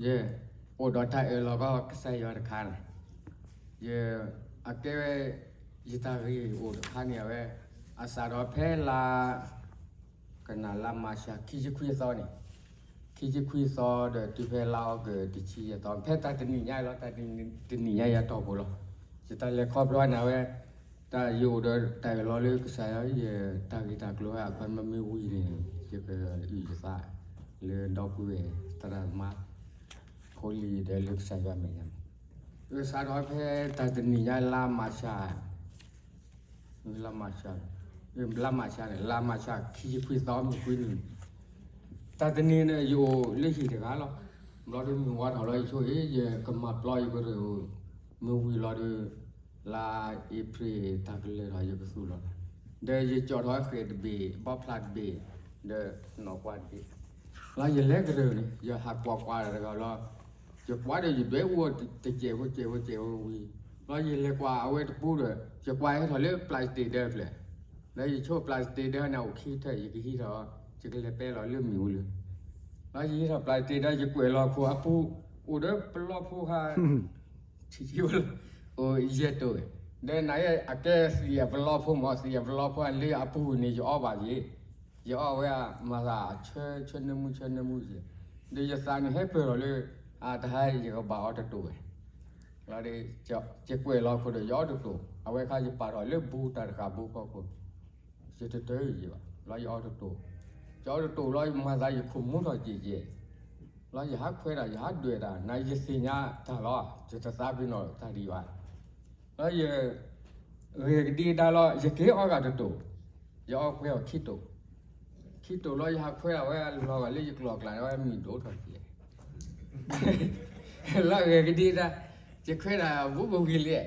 ယအိၣ်ဒီးတၢ်အၢၣ်လီၤကီးကစၢ်ယွၤတခါန့ၣ်, ယ, အကဲဝဲ, ယတၢ်ဂ့ၢ်အိၣ်တခါန့ၣ် အဝဲ, အစးဒီးဖဲလါ ကနၣ်လါမၢ်ၡး ခံဆံခွံသီန့ၣ်, ခံဆံခွံသီဒီးတုၤဖဲလါအီကူးတဆံယဲၢ်သီ ဖဲတၢ်တနံၤညါလီၤ, တၢ်တနံၤညါယၤတီၢ်ပူၤလီၤ. ယတၢ်လဲၤခီဖျိန့ၣ် အဝဲ, တၢ်ယအိၣ်ဒီးတၢ်အၢၣ်လီၤလၢကစၢ်ယွၤ ယတၢ်ဂ့ၢ်တၢ်ကျိၤဝဲ အခွဲးမ့ၢ်မ့ၢ်ဝံၤန့ၣ် ယကအုၣ်ယသး လၢဒီပုၢ်ဝဲၢ်သရၣ်သမါ ဖိလံၤဒီးလၢကစၢ်ယွၤမဲာ်ညါန့ၣ်, အစးဒီးဖဲတၢ်တနံၤညါလါမၢ်ၡး လါမၢ်ၡး, လါမၢ်ၡးန့ၣ် လါမၢ်ၡးခံဆံခွံသီမုၢ်ကွံနံၤန့ၣ်, တၢ်တနံၤန့ၣ် ယအိၣ်လၢဟံၣ်တဂၤလီၤ. ဘျီဒီးမုၢ်ဝါထီၣ်လီၤ ယဆိအံၤ ယကမၤပျီယကရၢၢ်ဧိၤ, မ့ၢ်ဝံၤလီၤဒီး လါအ့ဖြ့ၣ်တၢ်ကလဲၤထီၣ် ယကသူၣ်လီၤ, ဒီးယကၠီၣ်ထီၣ်ဃဲးတဘ့ၣ် ဘီဖျါတဘ့ၣ် ဒီးနီၣ်ကွၢ်တဘ့ၣ်, လီၤယလဲၤကရၢၢ်န့ၣ် ယဟးကွၢ်ကွၢ်တဂၤလီၤ. ယကွၢ်ဒီးယဒွဲၣ်အူတစဲးဖိစဲးဖိစဲးဖိဝံၤ, လီၤယလဲၤကွၢ်အဝဲတပူၤဒီး ယကွၢ်ဟဲထီၣ်လၢ plastic ဒၢဖျၢၣ်, ဒီးယဆိ plastic ဒၢန့ၣ် အိၣ်ခံထၢၣ် ယကဟံးထီၣ် ယကလဲၤပဲလီၤလၢမ့ၣ်အူလၢ, လီၤယဟံးထီၣ် plastic ဒၢ ယကွဲးလီၤခိၣ်အပူၤ အိၣ်ဒီးပလီၢ်ဖိခါ ထံၣ် အိၣ်ယဲၢ်တိၢ်, ဒီးနၤအကဲသံးအပလီၢ်ဖိမ့ၢ် သံးအပလီၢ်ဖိလၢအပူၤန့ၣ် ယအီဘၣ်ယ့ၣ်, ယအီဝဲမၤသးဆၢ ဆၢနၢမူ ဆၢနၢမူယဲၢ်, ဒီးယသးန့ၣ်ဟဲပၢၢ်ထီၣ်လၢ တဟါယကဘၣ်အီတတိၢ်ဝဲ, လီၤဒီး ယကွဲးလီၤခိၣ်ဒီး ယအီတတိၢ်, အဝဲခါယပာ်ထီၣ်လၢဘူးတၢ်တဃာ်ဘူးဖီခိၣ်, ယတတၢၢ်ယံၤဘၣ်, လီၤယအီတတိၢ်, ယအီတတိၢ်လီၤ ယမၤသးယခိၣ်မူထီၣ်ကဲးကဲး, လီၤယဟးခွဲးတၢ် ယဟးဒွဲၣ်တၢ် နၤယသ့ၣ်ညါတၢ်လီၤ ယတသးပ့ၤနီၣ်တၢ်ဒံးဘၣ်, လီၤယ ဂဲၤကဒံကဒါလီၤ ယကဟဲအီဂာ်တတိၢ်, ယအီခွဲးအီၤခံတိၢ်, ခံတိၢ်လီၤ ယဟးခွဲးအဝဲအလီၤဂာ်လၢယကျိၤအကျါန့ၣ် အဝဲမံၤဒိၣ်ထီၣ်ကဲး, လီၤဂဲၤကဒံကဒါ, ယခွဲးတၢ်ဘူးကဝံၤလံ,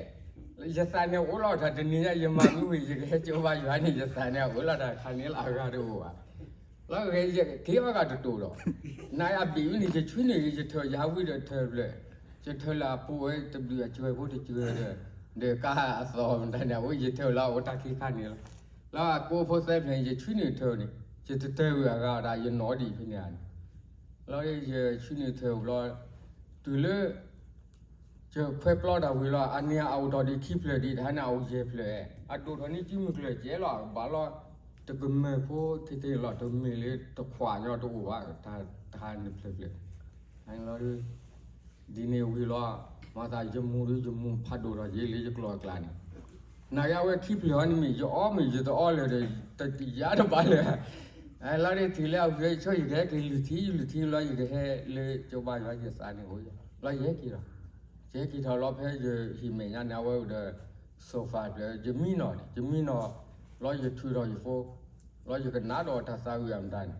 ယသးန့ၣ်အိၣ်လီၤတၢ်တနံၤညါ ယမၤမ့ၢ်ဝံၤ ယကဟဲကၠိဘါယွၤန့ၣ် ယသးန့ၣ်အိၣ်လီၤတၢ်ခါန့ၣ်လီၤ အဂၤတအိၣ်ဘၣ် လီၤဂဲၤယကဟဲအီဂာ်တတိၢ်ဒီး, နၤအဘ့ၣ်ဝဲန့ၣ် ယဆွံနုာ် ယထၢၣ်ယဟးဝံဒီးထၢၣ်ဖျၢၣ်, ယထၢၣ်လၢအပူၤဝဲတဘျုးအစှဲၤဖိတစှဲၤဒီး, ဒီးကါအသီမတၤန့ၣ် အဝဲယထၢၣ်လၢအအိၣ်တၢ်ခံခါန့ၣ်လီၤ, လၢအကိးဖိသၢဖျၢၣ်န့ၣ် ယဆွံနုာ်ထၢၣ်န့ၣ် ယတတၢၢ်ဝံၤအဂၤဒီး ယနီၣ်ဒံးဖဲန့ၣ်ဧါန့ၣ်, လီၤယဆွံနုာ်ထၢၣ်ဘျီ, တုၤလၢ ယခွဲးပျီတၢ်ဝံၤလီၤ အန့ၣ်အအိၣ်ထီၣ်ဒံးခံဖျၢၣ်ဒံး တဟါန့ၣ်အအိၣ်ယဲၢ်ဖျၢၣ်, အဒိၣ်ထီၣ်န့ၢ်စုမုၢ်ကျၢၢ်ကဲလီၤ ကဘၣ်လီၤ, တကမၢၢ်ဖိထဲထဲလီၤ တမ့ၢ်လၢတခွးညီတအိၣ်ဘၣ် တဟါန့ၣ်ဖျၢၣ်ဖျၢၣ်, လီၤ ဒ်န့ၣ်ဝံၤလီၤ, မၤသးယမူၤဒီးယမူၤဖးဒိၣ်ထီၣ်က့ၤလၢယကျိၤအကျါန့ၣ်, နၤယၤဝဲခံဖျၢၣ်ဟီန့ၣ်မ့ၢ် ယအီမ့ၢ်ယတအီလၢၤဒီး တယါတဘၣ်လၢၤ, လီၤဒ်တုၤလၢအဝံၤဆိ ယကဟဲက့ၤလုၢ်ထံ ယလုၢ်ထံလီၤ ယကဟဲလၢကၠိဘါယွၤယသးန့ၣ်အိၣ်, လီၤယဟဲက့ၤလီၤ, ယဟဲက့ၤထီၣ်လီၤဖဲယဟံၣ်မဲာ်ညါန့ၣ် အဝဲအိၣ်ဒီး sofa ဖျၢၣ် ယမံနီၤန့ၣ် ယမံနီၤ, လီၤယထုးထီၣ်ယဖိ, လီၤယကနၣ်ဒီးတၢ်သးဝံၣ်အမတၤန့ၣ်,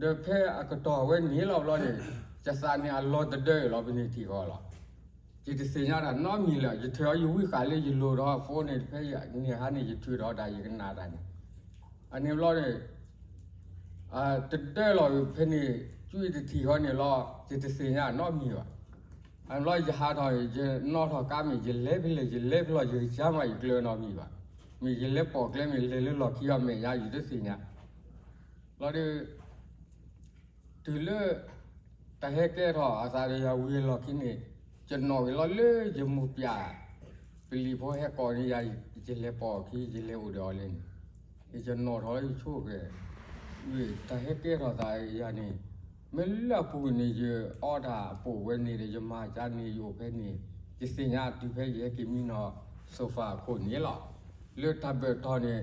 ဒီးဖဲအကတီၢ်ဝဲန့ၣ်လီၤဘျီန့ၣ်, ယသးန့ၣ်အလီၤတဒၢလီၤ ပန့ၢ်ထံၣ်ဃီလီၤ, ယတသ့ၣ်ညါတၢ်နီတမံၤလၢၤ ယထုးအီၤယဝံဃာ်လၢယလိၤဒီးဖိန့ၣ် ဖဲန့ၣ်ဟါန့ၣ် ယထုးထီၣ်တၢ်ယကနၣ်တၢ်န့ၣ်, အန့ၣ်ဘျီန့ၣ် တဒၢလီၤဖဲန့ၣ် ကွံတထံၣ်ဃီန့ၣ်လီၤ ယတသ့ၣ်ညါနီတမံၤဘၣ်, အန့ၣ်ဘျီယဟးထီၣ် ယနီၣ်ထီၣ်ကါမ့ၢ် ယလဲၤဖဲလဲၣ် ယလဲၤဖဲလဲၣ် ယကစၢ်မးယကျၢၤနီတမံၤဘၣ်, မ့ၢ်ယလဲၤပိာ်ကျဲမ့ၢ်လဲၤလၢလီၢ်ခံအီၤမဲာ်ညါ ယတသ့ၣ်ညါ, လီၤဒီး တုၤလၢ တၢ်ဟဲကဲထီၣ်အသးဒီးယၤဝံၤအလီၢ်ခံန့ၣ်, ယနီၣ်က့ၤလီၤလၢယမိၢ်ပၠး, ပလံၤဖိဟဲကိးန့ၢ်ယၤ, ယလဲၤပိာ်အီၤခံ ယလဲၤအိၣ်ဒီးအီၤလဲၣ်န့ၣ်, ယနီၣ်ထီၣ်လၢယဆိကမိၣ်, တၢ်ဟဲကဲထီၣ်သးယၤန့ၣ်, မ့ၢ်လၢအပူၤန့ၣ် ယအီတၢ်အပိာ်ဝဲန့ၣ်ဒီး ယမၤကါန့ၣ် ယအိၣ်ဖဲန့ၣ်, ယသ့ၣ်ညါတုၤဖဲယဟဲက့ၤမံနီၤ sofa အခိၣ်န့ၣ်လီၤ, လၢတၢ်ဘၢၣ်ထီၣ်န့ၣ်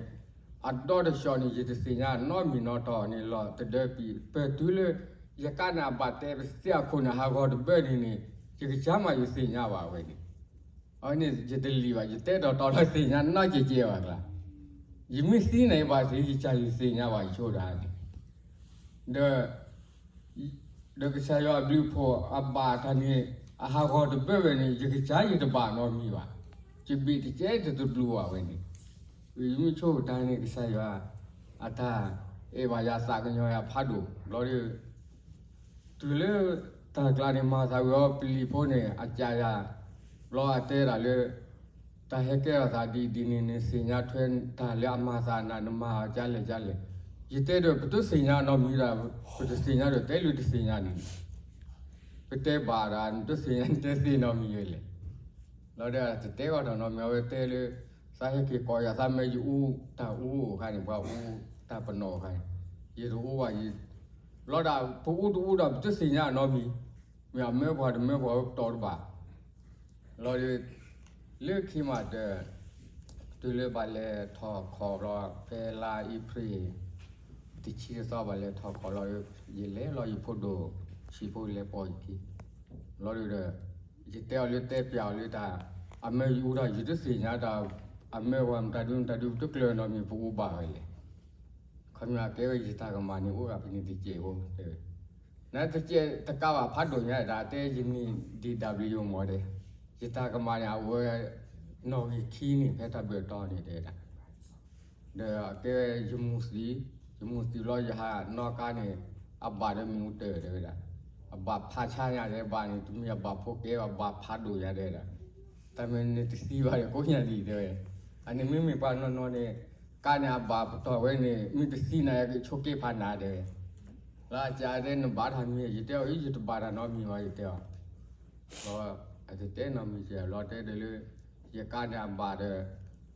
အဒီတဆှီန့ၣ် ယတသ့ၣ်ညါနီတမံၤနီတီၤန့ၣ်လီၤ တဒၢပံၤ ပၢၢ်တုၤလၢ ယကါန့ၣ်အဘၣ်တဲပသ့အခိၣ်န့ၣ် ဟးဂီၤတဘၢၣ်န့ၣ်န့ၣ် ယကစၢ်မးယသ့ၣ်ညါဘၣ်ဝဲန့ၣ်, အဝဲန့ၣ် ယတလံၤဘၣ် ယတဲတီတီလီၤသ့ၣ်ညါနီၢ်ကဲကဲဘၣ်ကျါ, ယမ့ၢ်သံန့ၣ်ဘၣ်သ့ ယကစၢ်ယသ့ၣ်ညါဘၣ်ယဆိဒၣ်န့ၣ်, ဒီး ဒီးကစၢ်ယွၤအဘျုးအဖှိၣ်အဘၣ်တၢ်န့ၣ် အဟးဂီၤတဘၢၣ်ဝဲန့ၣ် ယကစၢ်ယတဘၣ်နီတမံၤဘၣ်, ယဘ့ၣ်တကဲတတဘျုးဘၣ်ဝဲန့ၣ်, ယမ့ၢ်ဆိကမိၣ်တၢ်န့ၣ် ကစၢ်ယွၤ အတၢ်အဲၣ်ဘၣ်ယၤသးကညီၤယၤဖးဒိၣ်ဘျီဒီး တုၤလၢ တၢ်ကျါန့ၣ် မၤသးဝံၤအီၤ ပလံၤဖိန့ၣ် အကးယၤ ဘျီအတဲဒၣ်လၢ တၢ်ဟဲကဲထီၣ်သးဒ်ဒ်န့ၣ် နသ့ၣ်ညါထွဲတၢ်လၢအမၤသးနၤ နမၤအီၤကလဲၣ်ကလဲၣ်, ယတဲဒီး ပတသ့ၣ်ညါနီတမံၤဒၣ် ပတသ့ၣ်ညါဒီး တဲလၢတသ့ၣ်ညါန့ၣ် ပတဲဘၣ်ဒီး နတသ့ၣ်ညါ နတဲသ့ၣ်နီတမံၤဝဲလဲၣ်. လီၤဒီးတတဲဘၣ်တၢ်နီတမံၤ အဝဲတဲလၢ သးဟဲက့ၤကိးယၤ သးမၢယအူတၢ်အူအိၣ်အခါန့ၣ် ပှၤအူတၢ်ပနီၣ်အခါန့ၣ် ယတအူဘၣ်ယံၤ, လီၤဒီးပအူတအူဒီး ပတသ့ၣ်ညါနီတမံၤ, မ့ၢ်အမၢပှၤတမၢပှၤ ပတီၢ်တဘၣ် လီၤဒီး လၢခံမးတၢ် တုၤလၢဘၣ်လဲၤထီၣ်ခီၣ်လီၤ ဖဲလါအ့ဖြ့ၣ် တဆံတသီ ဘၣ်လဲၤထီၣ်ခီၣ်လီၤ, ယလဲၤလီၤ ယဖိဒိၣ် ဆံးဖိလဲၤပိာ်ယခံ လီၤဒီး ယတဲအီၤလၢ တဲပျးအီၤလၢတၢ် အမၢယအူတၢ် ယတသ့ၣ်ညါတၢ် အမၢပှၤမတၤဒုမတၤဒု ပတကျၢၤနီတမံၤ ပအူဘၣ်ဝဲလဲၣ်. ခီပညီကဲဝဲ ယတၢ်ကမၣ်န့ၣ် အိၣ်ဂၤဖဲန့ၣ်တစဲးဖိတဲဝဲ, နတစဲးတကးဘၣ် ဖးဒိၣ်ညါတၢ် တဲယန့ၢ် ဒ့ၣ်ဒၣ်ဘျုးယိၣ်မးဒီး ယတၢ်ကမၣ်န့ၣ် အဝဲ နီၣ်ဂံၢ်ခံန့ၣ် ဖဲတၢ်ဘၢၣ်တီၢ်န့ၣ်တဲဝဲဒၣ်, ဒီးကဲဝဲ ယမူၤသံ, ယမူၤသံလီၤ ယဟးနီၣ်ကါန့ၣ် အဘၣ်ဒီးမ့ၣ်အူတၢၢ်တဲဝဲဒၣ်, အဘၣ်ဖးဆါညါတဲဘၣ်န့ၣ် တမ့ၢ်အဘၣ်ဖိကဲဘၣ် ဘၣ်ဖးဒိၣ်ညါတဲဝဲဒၣ်, တၢ်မ့ၢ်နတသံဘၣ်ဒီး ကိးညါဒံးတဲဝဲ, အန့ၣ်မ့မ့ၢ်ပှၤနီၢ်နီၢ်န့ၣ် ကါန့ၣ်အဘၣ်ပတီၢ်ဝဲန့ၣ် မ့ၢ်တသံနၤ ကဆိးက့ဖးနၤတဲဝဲ, လၢအကတဲ နဘၣ်တၢ်မံၤ ယတဲအီၤ ယတဘၣ်တၢ်နီတမံၤဘၣ် ယတဲအီၤ အတတဲနီတမံၤ ယလီၤတဲဒီးလၢ ယကါန့ၣ်အဘၣ်ဒီး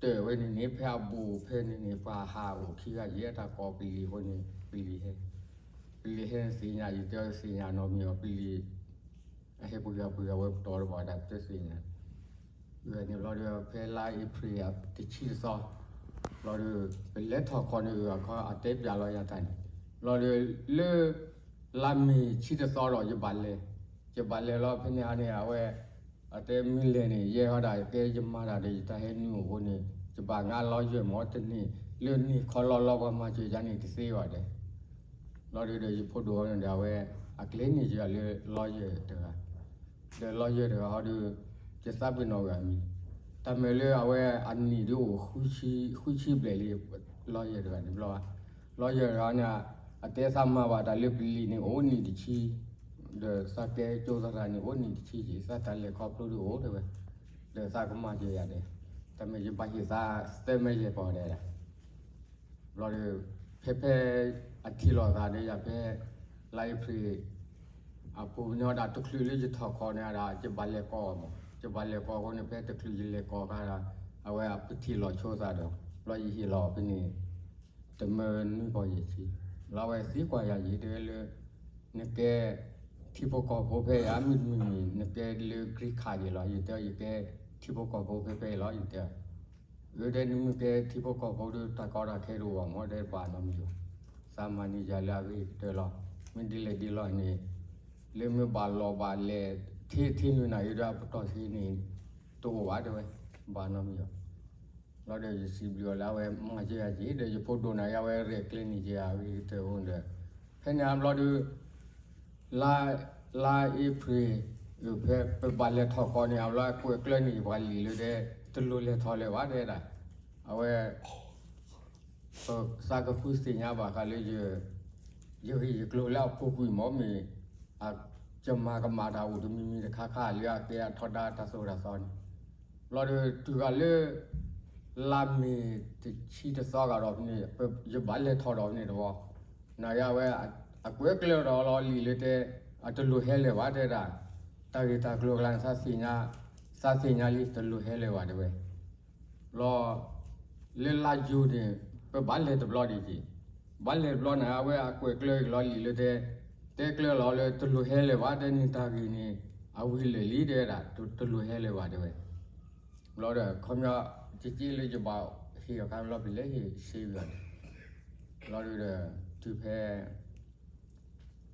တၢၢ်ဝဲန့ၣ်န့ၣ် ဖဲအဘူးဖဲန့ၣ်န့ၣ် ပှၤဟးအိၣ်ခံဂၤယဲ တၢ်ကိးပလံၤအဃိန့ၣ် ပလံၤဟဲ, ပလံၤဟဲသ့ၣ်ညါ ယတဲအီၤသ့ၣ်ညါနီတမံၤအီၤ ပလံၤ အဟဲပှဲၤဂၤပှဲၤဂၤဝဲ ပတီၢ်တဘၣ်ဒၣ် ပတသ့ၣ်ညါ န့ၣ်ဘျီဒီး ဖဲလါအ့ဖြ့ၣ်တဆံတသီ ဘျီဒီး ပလဲၤထီၣ်ခီၣ်န့ၣ် အခီ အတဲပျးလီၤယၤတၢ်န့ၣ်, ဘျီဒီး လၢ လါမ့ၤဆံတသီဒီး ယဘၣ်လဲၤ, ယဘၣ်လဲၤလီၤ ဖဲန့ၣ်ဟါန့ၣ် အဝဲ အတဲမ့ၢ်လဲၤန့ၣ် ယဲဟီဒၣ်ကဲယမၤတၢ်ဒီး ယတၢ်ဟဲနုာ်အိၣ်အဃိန့ၣ် ယဘၣ်ငါလီယၢၢ်မ့ၢ်တန့ၢ် လၢန့ၢ်ခီလီၤလီၤပှၤမၤစၢၤယၤန့ၣ်တသ့ဘၣ်ဒီး ဘျီဒီး ယဖိဒိၣ်န့ၣ်ဒီး အဝဲ အကျဲန့ၢ်ယၤလၢလီယၢၢ်တဂၤ, ဒီးလီယၢၢ်တဂၤဟီဒီး ယသးပ့ၤနီၣ်ဂၤမံၤ, တၢ်မ့ၢ်လၢအဝဲအနံၣ်ဒုးအိၣ် ဃုဆံဘျဲၣ်လံ လီယၢၢ်တဂၤန့ၣ်ဘျီ, လီယၢၢ်တဂၤန့ၣ် အတဲသးမၤဘၣ်တၢ်လၢပလံၤန့ၣ်အိၣ်နံၣ်တဆံ, ဒီးသးကဲကၠိသရၣ်န့ၣ်အိၣ်နံၣ်တဆံက့ၤ သးတၢ်လဲၤခီဖျိဒုးအိၣ်တဲဝဲ, ဒီးသးကမၤစၢၤယၤဒီး တၢ်မ့ၢ်ယဘၣ်ဟ့ၣ်သးသၢမဲာ်ယဲၢ်ပီၢ်ဒဲးဒၣ် ဘျီဒီး ဖဲဖဲ အထံၣ်လိာ်သးဒီးယၤဖဲ လါအ့ဖြ့ၣ် အပူၤညီဒၣ်တချုးလၢယထီၣ်ခီၣ်န့ၣ်ဒၣ် ယဘၣ်လဲၤကိးအီၤမး ယဘၣ်လဲၤကိးအဃိန့ၣ် ဖဲတချုးယလဲၤကိးခါဒီး အဝဲအပထံၣ်လိာ်ဆိသးဒီး ဘျီယဟ့ၣ်လီၤအီၤဖဲန့ၣ် တမၢနွံပီၢ်ယဲၢ်ဆံ လၢအဝဲသံကွၢ်ယၤယံၤတဲဝဲလၢ နကဲ ထံဖိကီၢ်ဖိဖဲယၤ မုၢ်တမံၤမံၤ နကဲလၢ green card ယဲၢ်လီၤ ယတဲအီၤ ယကဲ ထံဖိကီၢ်ဖိဖဲဖဲအံၤလီၤ ယတဲအီၤ အၢ တဲနမ့ၢ်ကဲထံဖိကီၢ်ဖိဒီး တၢ်ကီတၢ်ခဲတအိၣ်ဘၣ်မး တဲဘၣ်နီတမံၤဘၣ်, သးမၤန့ၢ်ယၤလၢအဂ့ၤကတၢၢ်လီၤ, မ့ၢ်ဒ်လဲၣ်ဒ်လဲၣ်န့ၣ် လၢမ့ၢ်ဘၣ်လီၤဘၣ်လဲၣ် ထံထံနုၤနၤအံၤဒီးအပတီၢ်ထံန့ၣ် တအိၣ်ဘၣ်တဲဝဲ, ဘၣ်နီတမံၤဘၣ်, ဘျီဒီးယစံးဘျုးအီၤလၢအဝဲမၤစၢၤယၤက့ၤ ဒီးယဖိဒိၣ်န့ၣ်ယၤဝဲရဲၣ်ကျဲၤန့ၢ်က့ၤအဂ့ၤကတၢၢ်အဃိဒီး ဖဲန့ၣ်အဘျီဒီး လါ လါအ့ဖြ့ၣ် ဖဲပဘၣ်လဲၤထီၣ်ခီန့ၣ် အဘျီအကွဲးကျၢၢ်န့ၢ်ပှၤလံာ်လၢတဲ တလိၣ်လဲၤထီၣ်လၢၤဘၣ်တဲဒၣ်, အဝဲ ပသးကဖုသ့ၣ်ညါဘၣ်ဃးလၢ ယဂ့ၢ်ယကျိၤလၢအပူၤကွံာ်မ့ၢ်မ့ၢ် ယမၤကမၣ်တၢ်အိၣ်တမံၤမံၤတခါခါလၢအကဲအထီဒါတၢ်သိၣ်တၢ်သီန့ၣ်, ဘျီဒီးတုၤဃီၤလၢ လါမ့ၤတဆံတသီဂၤဒီးဖဲန့ၣ် ယဘၣ်လဲၤထီၣ်ဒီးဖဲန့ၣ်တဝီ, နယဝဲ အကွဲးကျၢၢ်ဒီးလီၤလံာ်လၢတဲ အတလိၣ်ဟဲလၢၤဘၣ်တဲဒၣ်, တၢ်ဂ့ၢ်တၢ်ကျိၤကျါန့ၣ် သးသ့ၣ်ညါလံ တလိၣ်ဟဲလၢၤဘၣ်တဲဝဲ ဘျီ လၢလါယူၤန့ၣ် ပဘၣ်လဲၤတဘျီဒံးက့ၤ, ဘၣ်လဲၤတဘျီန့ၣ် အဝဲအကွဲးကျၢၢ်လီၤလံာ်လၢတဲ, တဲကျၢၢ်လီၤလၢတလိၣ်ဟဲလၢၤဘၣ် တဲန့ၣ်တၢ်ဂ့ၢ်န့ၣ် အဝံၤလၢာ်လံတဲဒၣ် တလိၣ်ဟဲလၢၤဘၣ်တဲဝဲ, ဘျီဒီး ခီပညီ ကက့လၢယဘၣ်ဟ့ၣ်အီၤခါဘျီ ပလဲၤဟ့ၣ်ဆှၢဝံၤအီၤန့ၣ်, ဘျီဒီး တုၤဖဲ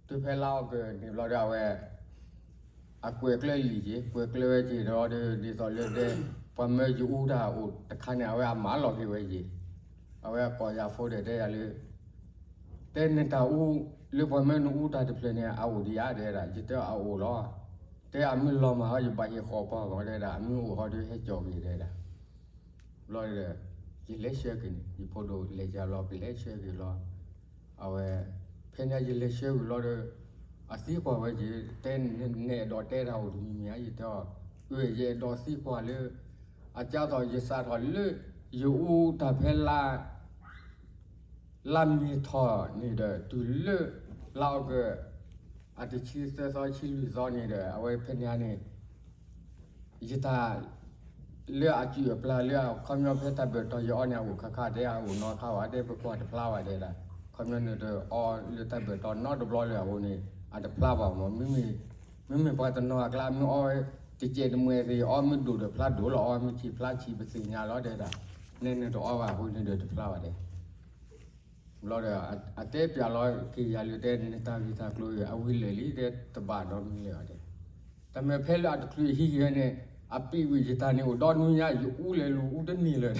တုၤဖဲလါအီကူးန့ၣ်ဘျီဒီး အဝဲ အကွဲးကျၢၢ်လံာ်က့ၤ ကွဲးကျၢၢ်ဝဲက့ၤဒီး ဒ်သိးလၢတဲ ပှၤမၢယအူတၢ်အိၣ်တခါန့ၣ် အဝဲအမၤလီၤက့ၤဝဲက့ၤ, အဝဲကိးယၤဖိဒီးတဲယၤလၢ တဲနတၢ်အူ လၢပှၤမၢနအူတၢ်တဖျၢၣ်န့ၣ် အအိၣ်ဒံးဧါတဲဒၣ် ယတဲအအိၣ်လီၤ, တဲအမ့ၢ်လီၤမၢ်ဟီ ယဘၣ်ဟ့ၣ်ဃီၤပှၤဂီၤတဲဒၣ် အမ့ၢ်အိၣ်ဟီဒီးဟဲကၠီၣ်က့ၤတဲဒၣ် ဘျီဒီး ယလဲၤဆှၢက့ၤန့ၣ် ယဖိဒိၣ်လဲၤကလီၤ ပလဲၤဆှၢက့ၤလီၤ, အဝဲ ဖဲန့ၣ်ယလဲၤဆှၢက့ၤလီၤဒီး အသံကွၢ်ဝဲက့ၤ တဲနအဲၣ်ဒိးတဲတၢ်အိၣ်တမံၤမံၤဧါ ယတဲအီၤ အၢ ယအဲၣ်ဒိးသံကွၢ်လၢ အကၢ်သိးယစးထီၣ်လၢ ယအူတၢ်ဖဲလါ လါမ့ၤထီၣ်န့ၣ်ဒီး တုၤလၢ လါအီကူး အတဆံသၢသီဆံလွံၢ်သီန့ၣ်ဒီး အဝဲဖဲန့ၣ်န့ၣ် ယတၢ် လၢအစုၣ်အပျၢ်လၢအခီပညီဖဲတၢ်ဘၢၣ်တီၢ်ယအီၣ်န့ၣ် အအိၣ်ခါခါတဲ အအိၣ်နီၤခါဝဲတဲ ပကွၢ်တဖျါဘၣ်တဲဒၣ် ခီပညီန့ၣ်တအီလၢတၢ်ဘၢၣ်တီၢ်နီတဘျီလၢအအိၣ်န့ၣ် အတဖျါဘၣ်မး မ့မ့ၢ်ပှၤတနီၤအကျါ မ့ၢ်အီဝဲတစဲးတမှဲးသ့ၣ် အီမ့ၢ်ဒိၣ်ဒီးဖျါဒိၣ်လီၤ အီမ့ၢ်ဆံးဖျါဆံး ပသ့ၣ်ညါလီၤတဲဒၣ် နဲနတအီဘၣ်အဃိန့ၣ်ဒီးတဖျါဘၣ်တဲ ဘျီဒီး အတဲပျးလီၤက့ၤယၤလၢတဲ နတၢ်ဂ့ၢ်တၢ်ကျိၤအံၤ အဝံၤလၢာ်လံ တဲတဘၣ်ဒီးမံၤလၢာ်ဘၣ်တဲ. တၢ်မ့ၢ်ဖဲလၢအတချုးဟံးက့ၤဝဲန့ၣ် အပံာ်ဝံၤယတၢ်န့ၣ်အိၣ်ဒီနွံညါ ယအူလဲၤလူၤအူတန့ၢ်လၢာ်,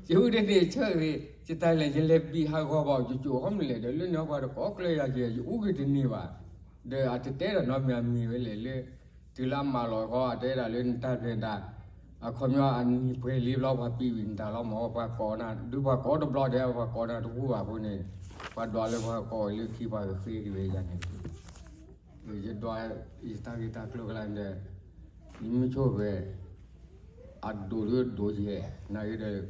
ယအူတန့ၢ်ဆၢဂ့ၤ ယတၢ်လဲၣ် ယလဲၤဘံၣ်ဟးဂီၤဘၣ် ယကၠိၣ်ဃီမနုၤလဲၣ်ဒီး လၢန့ၣ်ပှၤတကိးကျၢၤယၤက့ၤ ယအူက့ၤတန့ၢ်ဘၣ်, ဒီးအတတဲဒီးနီတမံၤအမံၤဝဲလဲၣ်လၢ တုၤလၢအမၤလီၤဃီအတဲဒၣ်လၢနတၢ်ဖျဲၣ်ဒၣ် အခီပညီအနံၤပှဲၤလံဘျီ ပှၤပံာ်ဝံၤနတၢ်လီၤမး ပှၤကိးနၤ ဒုးပှၤကိးတဘျီဒီး ပှၤကိးနၤတဝူဘၣ်အဃိန့ၣ် ပှၤဒွးလၢပှၤကိးဝဲလၢခံပှၤကဃ့က့ၤဝဲယၤန့ၣ် ယဒွးယတၢ်ဂ့ၢ်တၢ်ကျိၤကလါဒီး ယမ့ၢ်ဆိၣ်ဂ့ၤ အဒိၣ်ဒိၣ်ယဲၢ် နာ်ဂ့ၤဒီး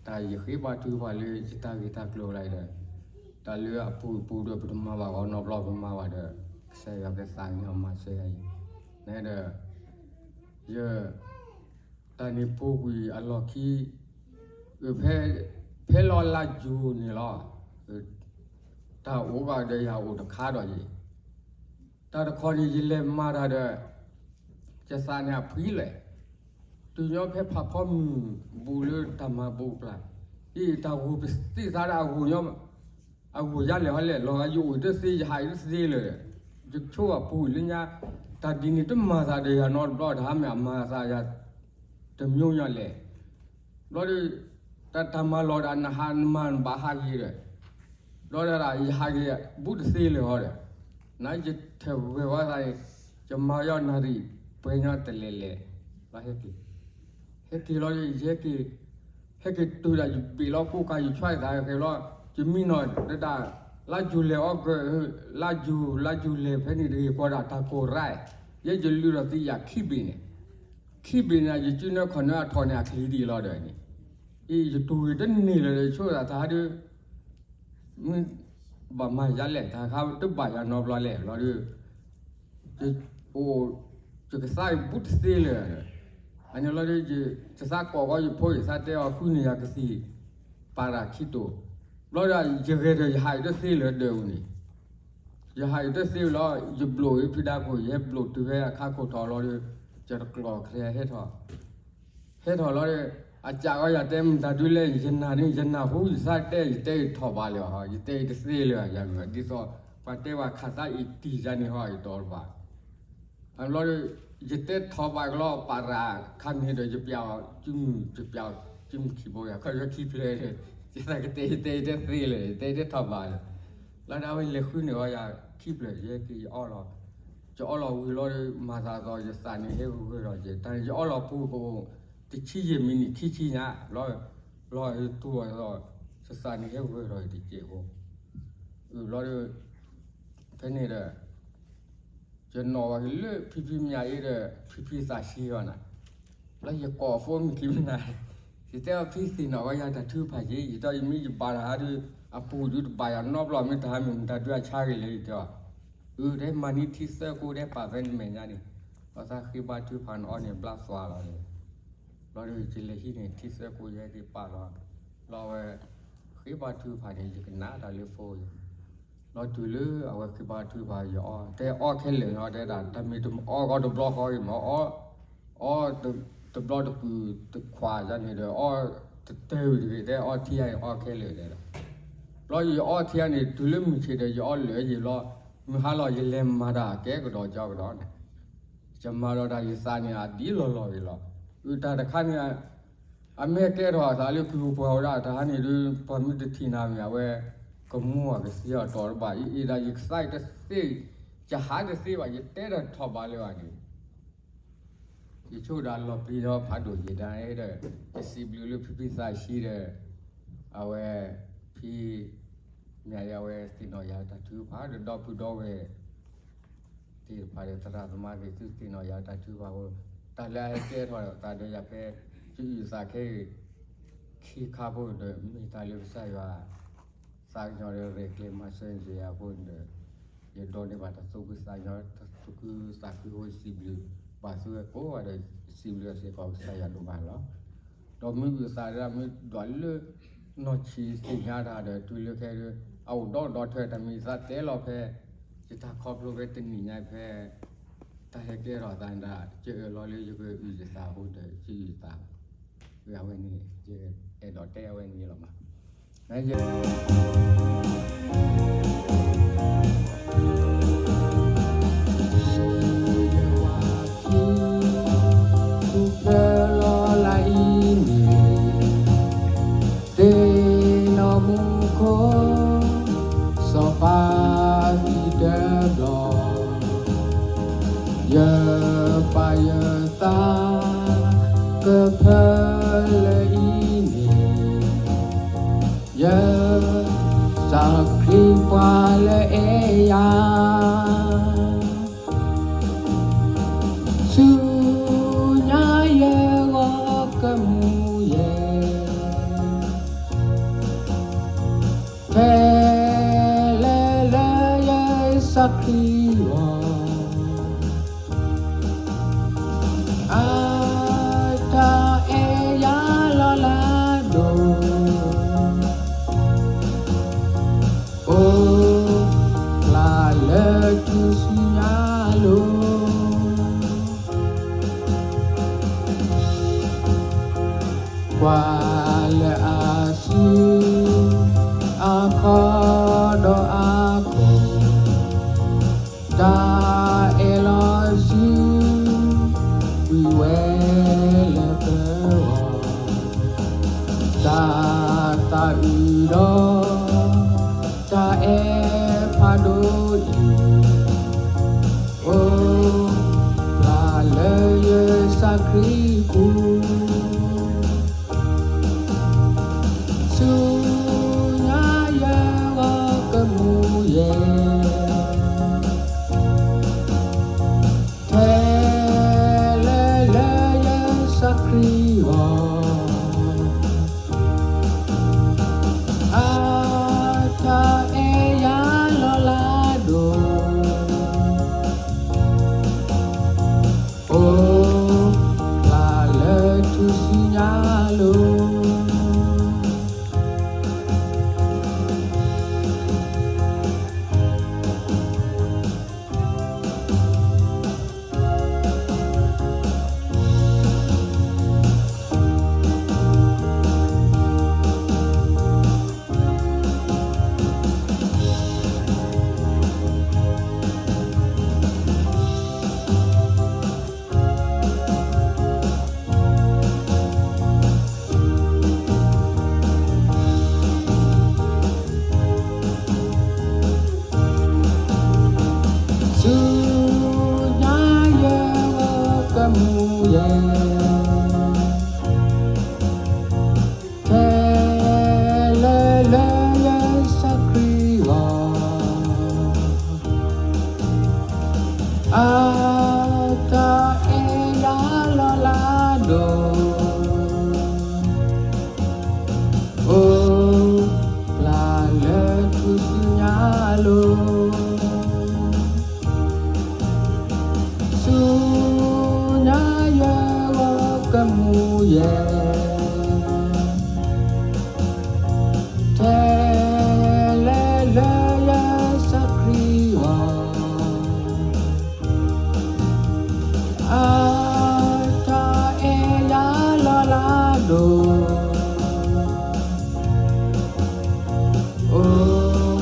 တၢ်ယဃ့ဘါထုကဖၣ်လၢယတၢ်ဂ့ၢ်တၢ်ကျိၤကလါဒီး တၢ်လၢအပူၤပူၤဒီး ပတမၤဘၣ်ဂီၤနီတဘျီ ပမၤဘၣ်ဒီး ကစၢ်ယွၤကသးကညီၤမၤစၢၤယၤအံၤ နဒီး ယ တၢ်န့ၣ်ပူၤကွံာ်အလီၢ်ခံ ဖဲ ဖဲလီၤလါယူၤန့ၣ်လီၤ. တၢ်အိၣ်ဘၣ်ဒီးယၤအိၣ်တခါဒီးယံၤ တၢ်တခီန့ၣ် ယလဲၤမၤတၢ်ဒီး ယသးန့ၣ်အဖှံလဲၣ်, တုၤညီဖဲဖးဖီမုၢ်ဘူးလၢတၢ်မၤဘူပျၢ်, အံၤတၢ်ဂိၢ်ပသံသးဒီးအဂိၢ်ညီ အဂိၢ်ယါလဲၣ်ဟီလဲၣ် လီၤဂာ်ယအိၣ်တသ့ ယဟးအံၤတသ့လၢၤ, ယဆိကမိၣ်ပူၤလၢညါ တၢ်ဒ်န့ၣ်တမၤသးဒီးယၤနီတဘျီ တဟါမ့ၢ်အမၤသးယၤ တမျိုးညီလဲၣ်, ဘျီဒီး တၢ်တၢ်မၤလီၤဒီး နဟးနမၤနဘၣ်ဟးက့ၤဒီး ဘျီဒီး ယဟးက့ၤ ဘူးတသ့လၢၤဟီဒီး နယထၢၣ်ဝဲၤဝဲသးန့ၣ် ယမၤယီၢ်နၣ်ရံၣ်ပှဲၤညီတလဲၤလဲၤ လီၤဟဲက့ၤ, ဟဲက့ၤလီၤဒီး ယဟဲက့ၤ ဟဲက့ၤတုၤဒၣ်ယဘ့ၣ်လီၤကိးကး ယဆွဲသးက့ၤလီၤ, ယမံနီၤဒဒၣ် လါယူၤလဲၤအီၤက လါယူၤ လါယူၤလဲၤဖဲန့ၣ်တဂ့ၤ ကွၢ်ဒၣ်တၢ်ကိၢ်ရၢ်, ယဲယလုၢ်ဒီးသံယၤခံဘ့ၣ်န့ၣ်, ခံဘ့ၣ်န့ၣ် ယစုနၢခီၣ်နၢအထီၣ်န့ၣ် အချံဒံးလီၤဒီးန့ၣ်, အံၤယတူၢ်ဂ့ၤတန့ၢ်လၢၤဒီး ယဆိကမိၣ်သးတဟါဒီး မ့ၢ်ဘၣ်မၤယါလဲၣ် တၢ်ခါတဘၣ်ယၤနီတဘျီလဲၣ် ဘျီဒီး ယအိၣ် ယကသါအံၤဘူးတသ့လၢၤ, အန့ၣ်လီၤဒီး ယသးကိးဃီယဖိ ယသးတဲအီၤဃုန့ၢ်ယၤကသံၣ် ပာ်တၢ်ခံတိာ်, ဘျီဒီး ယဂဲၤဒီးယဟးအံၤတသ့လၢၤဒၢးအူန့ၣ်, ယဟးအံၤတသ့လီၤ ယဘျိးအံၤဖံဒါခိၣ် ယဟဲဘျိးတုၤဖဲအခါခိၣ်ထီၣ်လီၤဒီး ယတကျိၤချ့ဟဲထီၣ် ဟဲထီၣ်လီၤဒီး အစးဃီယတဲမတၤဒုလဲၣ် ယနၢ်န့ၣ် ယနၢ်ဟူ ယသးတဲ ယတဲအံၤထီၣ်ဘးလၢၤဟီ ယတဲအံၤတသ့လၢၤ ယၤမ့ၢ်ဒ်သိး ပှၤတဲဝဲခးသးအံၤတံၢ်ယၤန့ၣ်ဟီ ယတီၢ်တဘၣ် အဘျီဒီး ယတဲထီၣ်ဘးကလီ ပာ်ရၤခါန့ၣ်ဒီး ယပျးအီၤ ကုမုၢ် ယပျးအီၤ ကုမုၢ်ခံဘိယၤ ခီယီခံဖျၢၣ်ဒီး ယသးကတဲ ယတဲအံၤတသ့လၢၤ ယတဲအံၤတထီၣ်ဘးလၢၤ လီၤဒီးအဝဲလဲၤဃုန့ၢ်အီၤယၤခံဖျၢၣ် ယဟဲက့ၤယအီၣ်လီၤ ယအီၣ်လီၤဝံၤလီၤဒီး မၤသးသီ ယသးန့ၣ်ဟဲဂၢၢ်ဒီးယဲ တၢ်ယအီၣ်လီၤပူၤကအိၣ် တဆံယဲၢ်မံးနံးခံဆံညါ လီၤ လီၤယတူၢ်အီၤသီ ယသးန့ၣ်ဟဲဂၢၢ်ဒီးယတစဲးဖိ အဘျီဒီး ဖဲန့ၣ်ဒီး ယနီၣ်ဝဲက့ၤလၢဖံဖံမၠးအံၤဒီး ဖံဖံသးဆံဂီၤနၤ, လၢယကိးဖိမုၣ်ခံမနၤ, ယတဲအီၤဖံသ့ၣ်နီၣ်ဝဲယၤတၢ်ထုကဖၣ်က့ၤ ယတဲအီၤယမ့ၢ်ယဘၣ်တၢ်ဟါဒုး အပူၤဒုးတဘၣ်ယၤနီတဘျီ မ့ၢ်တၢ်ဟါမ့ၢ်မတၤဒုးအဆါက့ၤလဲၣ် ယတဲအီၤ, အၢ တဲမၤန့ၢ်ထံသၢကိးတဲပာ်ဖဲနမဲာ်ညါန့ၣ်, လီၤသးဃ့ဘါထုကဖၣ်န့ၣ်အီၣ်န့ၣ်ဘျါသွါလီၤန့ၣ်, ဘျီဒီးယလဲၤဟံးန့ၢ်ထံသၢကိးယဲက့ၤပာ်လီၤ, လီၤဝဲ ဃ့ဘါထုကဖၣ်န့ၣ် ယကနၣ်တၢ်လၢဖိယၤ လီၤတုၤလၢအဝဲဃ့ဘါထုကဖၣ် ယအီၣ် တဲအီၣ်ခဲလၢာ်နီၤ တဲဒၣ် တၢ်မ့ၢ်တအီၣ်ကီတဘျီဃီဂ့ၤမး အီၣ် အီၣ်တဘျီတကုာ်တခွးယၤန့ၣ်ဒီး အီၣ်တတၢၢ်ဝံၤတဂ့ၤ တဲအီၣ်ထံယၤန့ၣ်အီၣ်ခဲလၢာ်တဲဒၣ်, ဘျီယအီၣ်ထံယၤန့ၣ် တုၤလၢမုၢ်ဆ့ၣ်ဒီး ယအီၣ်လၢာ်ယံၤလီၤ, မုၢ်ဟါလီၤ ယလဲၤမၤတၢ်ကဲကဒီးကီကဒီးန့ၣ် ယမၤဒီးတၢ်ယသးန့ၣ် အဒ်လီၢ်လီၢ်ဂ့ၤလီၤ, အတၢ်တခါန့ၣ် အမ့ၢ်ကဲထီၣ်အသးလၢကုၢ်ပှၤဝဲဒၣ်တဟါန့ၣ်ဒုး ပှၤမ့ၢ်တထံၣ်နၤမ့ၢ်အဝဲ ကမူအီၤကသံအီၤတီၤတဘၣ် အံၤအံၤဒၣ်ယကသါအံၤတသ့ ယဟးတသ့ဘၣ် ယတဲတၢ်ထီၣ်ဘးလၢၤဘၣ်န့ၣ် ယဆိကမိၣ်ဒၣ်လီၤပျံၤဒီးဖးဒိၣ်ယံာ်ဒၣ်ဒီး ယစံးဘျုးလၢဖံဖံသးဆံဒီး အဝဲ ဖံ မ့ၢ်အဝဲသ့ၣ်နီၣ်ယၤတၢ်ထုကဖၣ်ဒီး ဒီပုၢ်ဒီဝဲၢ် သ့ၣ်တဖၣ်ဒီး သရၣ်သမါသ့ၣ်သုသ့ၣ်နီၣ်ယၤတၢ်ထုကဖၣ်ဖိ တၢ်လၢအဟဲကဲထီၣ်သးဒီးယၤဖဲ ယအုၣ်သးခဲအံၤ ခံခါဖိဒီး မ့ၢ်တၢ်လၢကစၢ်ယွၤ သးကညီၤဒီးရဲၣ်ကျဲၤမၤစၢၤယၤဖိဒီး ယဒိးန့ၢ်ဘၣ်တၢ်သူၣ်ခုသးညီ တၢ်သူၣ်ခုသးခုအဃိ စံးဘျုးဘၣ်သုဝဲကိးဂၤဒီး စံးဘျုးစ့ၢ်ကီးကစၢ်ယွၤဒိၣ်မးလီၤ. ဒီးမ့ၢ်ဝံသးဒီး မ့ၢ်ဒွးလၢနီၢ်ဆံးသ့ၣ်ညါတၢ်ဒီး တုၤလၢခဲဒၣ် အအိၣ်ဒီးဒီးထွဲတၢ်မံၤသးတဲလီၤဖဲ ယတၢ်ခီဖျိဖဲတနံၤညါဖဲ တၢ်ဟဲကဲထီၣ်သးန့ၣ်ဒီး ကအၢၣ်လီၤလၢယကအုၣ်ယသးအဃိဒီး ကအုၣ်ယသး ဝဲအဝဲန့ၣ် ယအဲၣ်ဒိးတဲအဝဲန့ၣ်လီၤမး. ယဝၤခံ ဃုဖျၢၣ်လီၤလၢအံၤန့ၣ် သ့ၣ်နီၣ်မူခိၣ် စီၤပၤဂံၢ်တဘျီ ယပာ်ယသး ကဖၢလၢအံၤန့ၣ် ယ စီၤခရံာ်ပှၤလၢအဲၣ်ယၤ ဆူညါယဂီၢ်ကမူယဲၢ် ထဲလၢလၢယစီၤခရံာ်အဂီၢ် အတၢ်အဲၣ်ယၤလီၤလၢဒိၣ် အိၣ်ဖျါလၢထူၣ်စုညါလိၤ ကွၢ်လၢအစု အခီၣ်ဒီးအခိၣ် တၢ်အဲၣ်လီၤစု ဝံၤဝဲလၢပဂီၢ် တၢ်သးအုးဒီး တၢ်အဲၣ်ဖးဒိၣ်အံၤ အိၣ်ဖျါလၢယစီၤခရံာ်ပူၤ ဆူညါယဂီၢ်ကမူယဲၢ် ထဲလၢလၢယစီၤခရံာ်အဂီၢ် အတၢ်အဲၣ်ယၤလီၤလၢဒိၣ် အိၣ်ဖျါလၢထူၣ်စုညါလိၤ ဆူညါယဂီၢ်ကမူယဲၢ် ထဲလၢလၢယစီၤခရံာ်အဂီၢ် အတၢ်အဲၣ်ယၤလီၤလၢဒိၣ် အိၣ်ဖျါလၢထူၣ်စုညါလိၤ ဆူညါယဂီၢ်ကမူယဲၢ် ထဲလၢလၢယစီၤခရံာ်အဂီၢ် အတၢ်အဲၣ်ယၤလီၤလၢဒိၣ် အိၣ်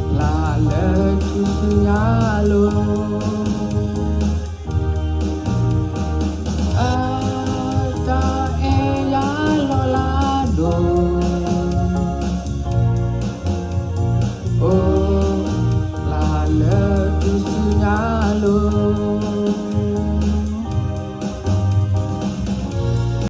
ဖျါလၢထူၣ်စုညါလိၤ